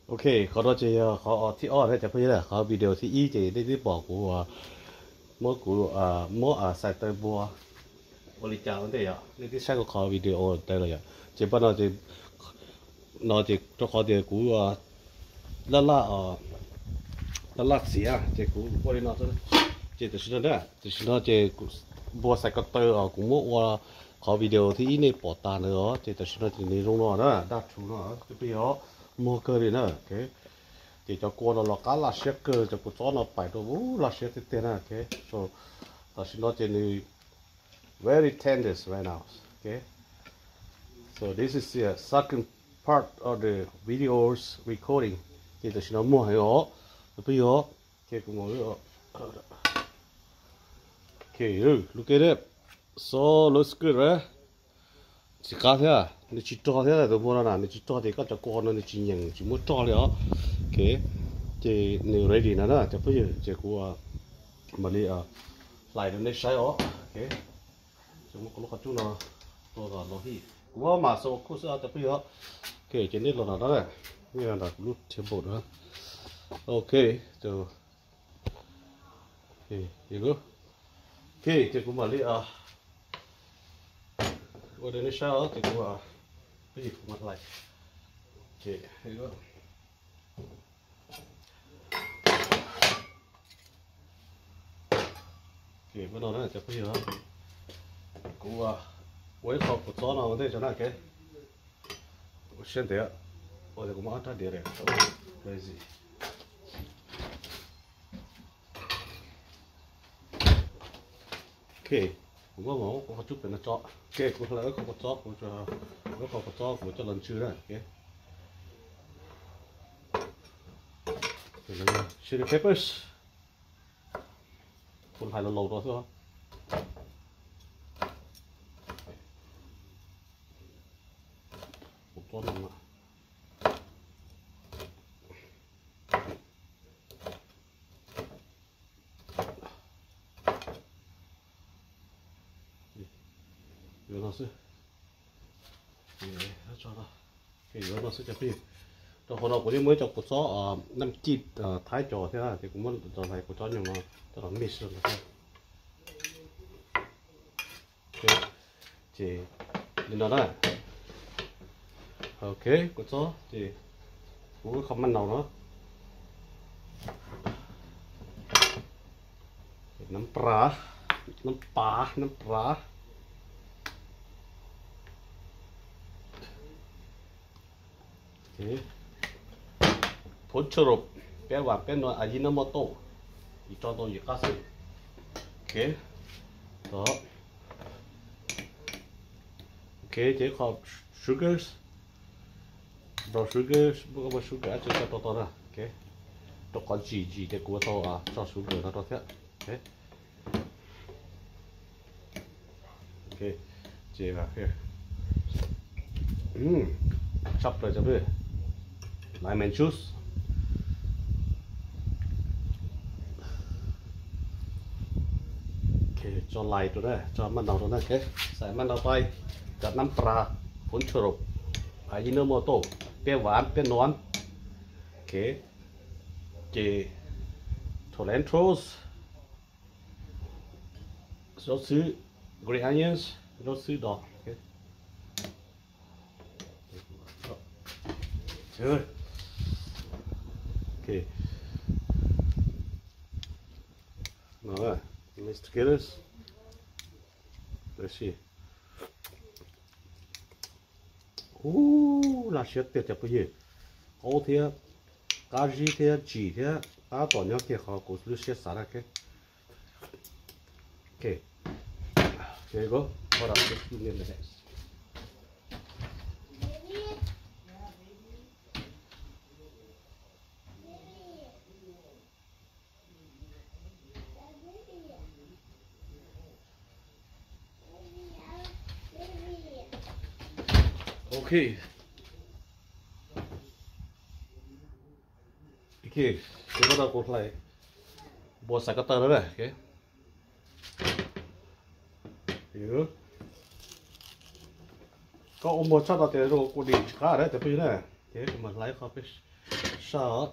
Ok, qhov no ces yog qhov thib ob na cov phooj ywg na, qhov video thib ib ces nej twb pom kuv muab kuv muab xais taw npua ua li cas ua ntej yom, nej twb saib kuv qhov video ntawd lawm yom. Ces pab no ces no ces rau qhov tias kuv laj laj laj laj txiav ces kuv ua li no xwb. Ces tam sim no na, tam sim no ces npua xais ko taw os kuv muab ua qhov video thib ib nej pom tas ntawd os, ces tam sim no ces nws zoo no na, daj rhuv no cov phooj ywg, muag kawg li na. Ces cov kua no los qab laj siab kawg, cov kua txob no pais rau laj siab tiag tiag na. Tam sim no ces nws very tender right now. Okay. So this is the second part of the videos recording. Ces tam sim no muag heev os, cov phooj ywg. Ok, kuv mus. Ok, look at it. So looks good, right? Tsis qab thiab, nws tsis rog thiab, tus npua no na nws tsis rog ces koj cov kua no nws tsis nyeem tsis muab rog li os. Ok, ces nws ready no na cov phooj ywg, ces kuv mam li hlais rau nej saib os. Ok, ces muab kuv lub qhov cub no tua kom los hij, kuv muab mam xaus kuj xwb cov phooj ywg. Ok, ces nej los nram no na, nej los nram kuv lub table na. Ok, ok, ces kuv mam li ua rau nej saib os, ces kuv peb kuv mam hlais. Ok, no cov phooj ywg, kuv ua ib qho kua txob no ua ntej tso na. Ok, siab ntev, ua tias kuv muab ob rab diav lazy. Ok, kuv muab qhov cub pem no tso. Ok, kuv hlais ib qho kua txob, kuv hlais ib qho kua txob kuv coj los ntsw na. Ok, chili peppers, kuv hlais los laus rau xwb. Kuv txob no yuav no xwb. Yuav no xwb cov phooj ywg. Rau qhov no kuv yeej muab cov kua txob nam cij Thaib cov thiab ces kuv muab cov hlais kua txob nyoog no coj los mix rau thiab. Ces li no na. Ok, kua txob ces kuv kho maj nau no. Nab pas, nab pas, nab pas. Phov tshua rau peb vas peb nuav Ajinomoto, yim tso tau yim qab xwb. Ok, ok, ces qhov sugars, brown sugars, brown sugars tso tau na. Ok, rau qhov zim zim ces kuv tau tso sugars no rau thiab. Ok, ces tshaj plaws cov phooj ywg, lemon juice. Ok, tso lime rau na, tso maj nau rau na. Ok, xais maj nau tais, cov nab pas, phov tshua rau, Ajinomoto, peb vas peb nuav. Ok, ces cilantros, zaub xwb, green onions, zaub xwb do. Ok, no, mix together. Let's see. Ub, laj siab tiag cov phooj ywg, qaub thiab, qab zib thiab, zim thiab, tab tom nyob kiag qhov kuv lub siab xav na. Ok, ok, ok, kuv hlais npua xav ko taw na. Koj ua npua tshaj tau tias zoo kua dis tsis qab na cov phooj ywg na. Ces kuv mam hlais qhov peb saj os.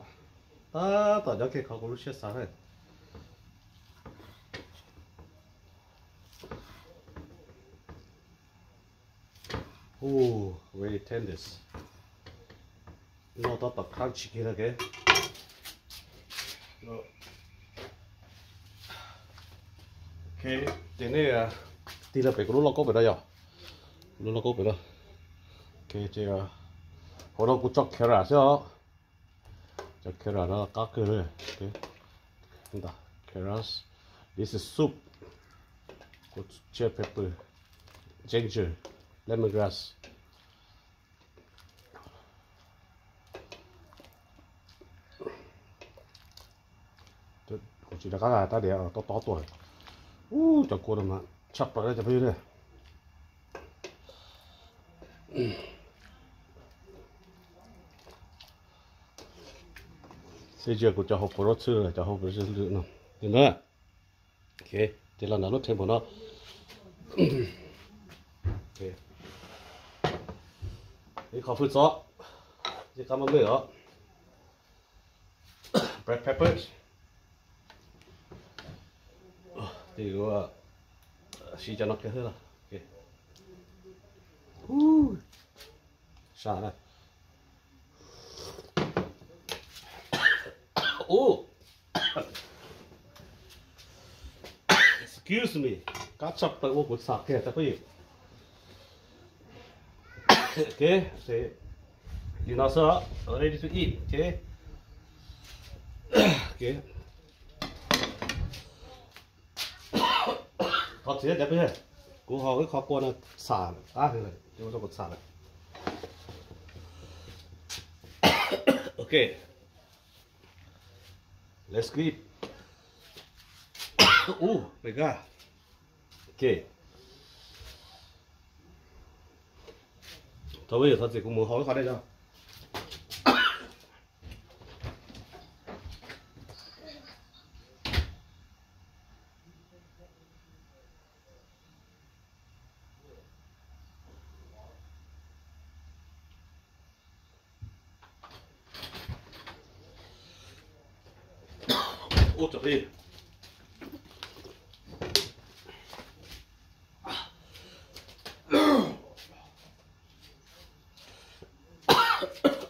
Tab tom nyob kiag qhov kuv lub siab xav na. Ooh, very tender. Noj tab tom crunchy kiag na. Ok, ces nej tig los pem kuv lub lauj kaub pem no yog. Lub lauj kaub pem no. Ok, ces hauv no kuv tso carrot xwb os. Cov carrot no qab kawg li. Ntawm carrots, this is soup, kuv tso pepper, ginger, lemongrass. Kuv tsis rov qab tab diav tob tob tuaj. Ub, cov kua no mas tshaj plaws cov phooj ywg. Xib zias kuv cov hauv paus rau txhwb, cov hauv paus rau txhwb no. Ces los nram lub table no. Ib qho fwj txob, ib qab maj mej os. Black pepper. Ces kuv siv cov no kiag xwb los. Saj na. Ub, excuse me, kab tshaj plaws ua kuv txham kiag cov phooj ywg. Ok, li no xwb, ready to eat. Ok, ok. Thov txim cov phooj ywg, kuv ho ib qho kua no txham qab heev lawm, kuv txham lawm. Ok, let's eat. Ub, my God. Ok. Thov phooj ywg thov txim, kuv mus hau ib qho dej tso. Ub, cov phooj ywg.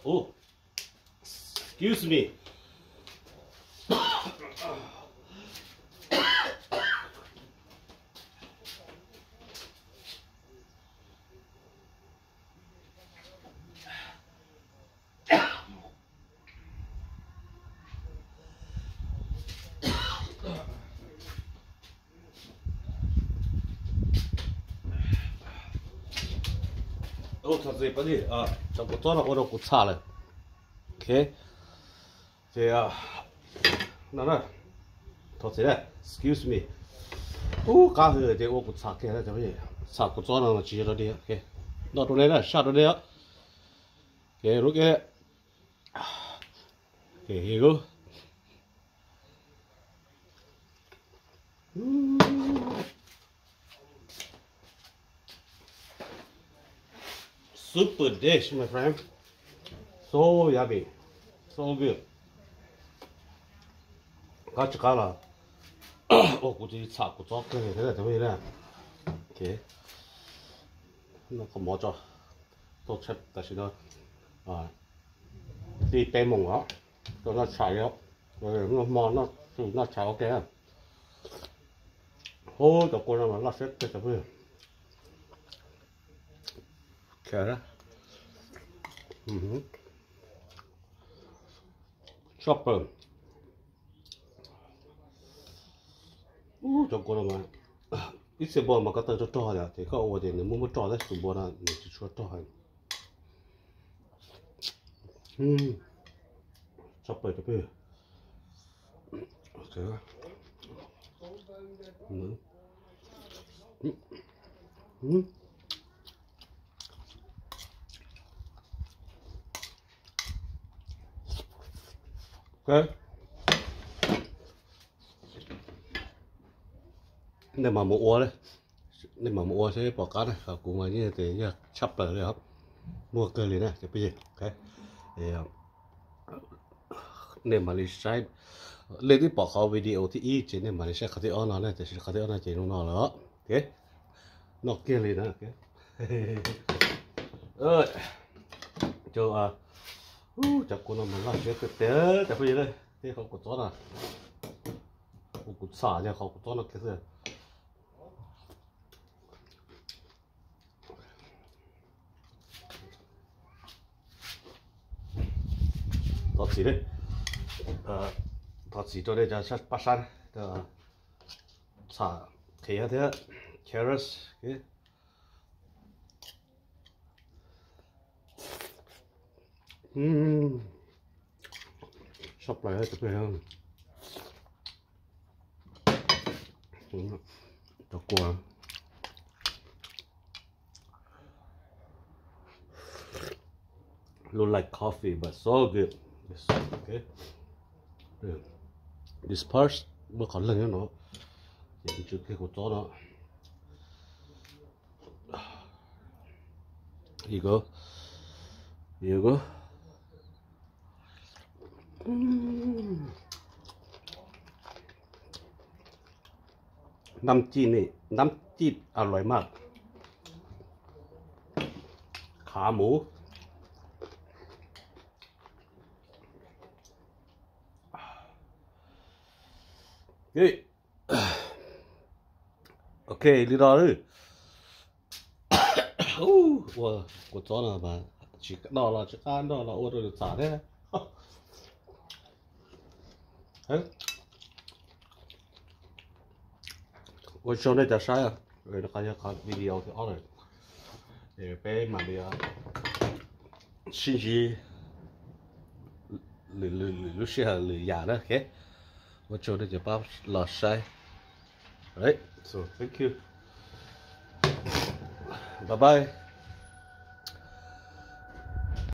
Ub, excuse me. Ub, thov txim, cov kua txob no ua rau kuv txham lawm. Ok, ces no na, thov txim na, excuse me. Ub, qab hwv ces ua kuv txham kiag, txham kua txob no tsis yog dog dig. Ok, no rau nej na, saj rau nej os. Ok, lub ke. Ok, here you go. Super dish, my friend. So yummy. So good. Qab tsis qab los ua kuv tsis txham kuv txob kawg li thiab cov phooj ywg na. Ok, noj qhov mov tso, tau tshaj tam sim no li peb moos os, tau noj tshais li, noj hmo noj tshais ua ke. Ub, cov kua no mas loj siab tiag cov phooj ywg. Tshaj plaws. Ub, cov kua no mas ib txhia npua mas koj taw rog rog yom, ces koj ua ces nws muaj muaj rog tab sis tus npua no nws tsis tshua rog. Tshaj plaws cov phooj ywg. Ok, nej mam mus ua, nej mam mus ua seb puas qab na, kuv mas yeej tias yog tshaj plaws li os, muaj kawg li na cov phooj ywg. Ok, Nej mam li saib, nej twb pom qhov video thib ib ces nej mam li saib qhov thib ob no na, tiam sis qhov thib ob no ces no no lawm. Noj kiag li na. Cov kua no mas loj siab tiag tiag cov phooj ywg, tej qhov kua txob no, kuv txham yog qhov kua txob no kiag xwb. Thov txim, thov txim rau nej cov pab sab, txham qhiav thiab carrots. Sab plaws cov phooj ywg, cov kua look like coffee but so good. This part muaj qhov leeg nyob no, ces tsw kiag kua txob no. Here you go. Here you go. Nab cij ni, nab cij a luais maj, khav mus. Ok, li no lawm. Ua kua txob no mas tsis noj los tsis qab noj los ua rau nws txham thiab. Ua tsaug nej cov saib, qhov video thib ob lawm, peb mam li sib ntsib lwm lub sij hawm lwm yam na. Ua tsaug nej cov pab los saib. So thank you, bye bye.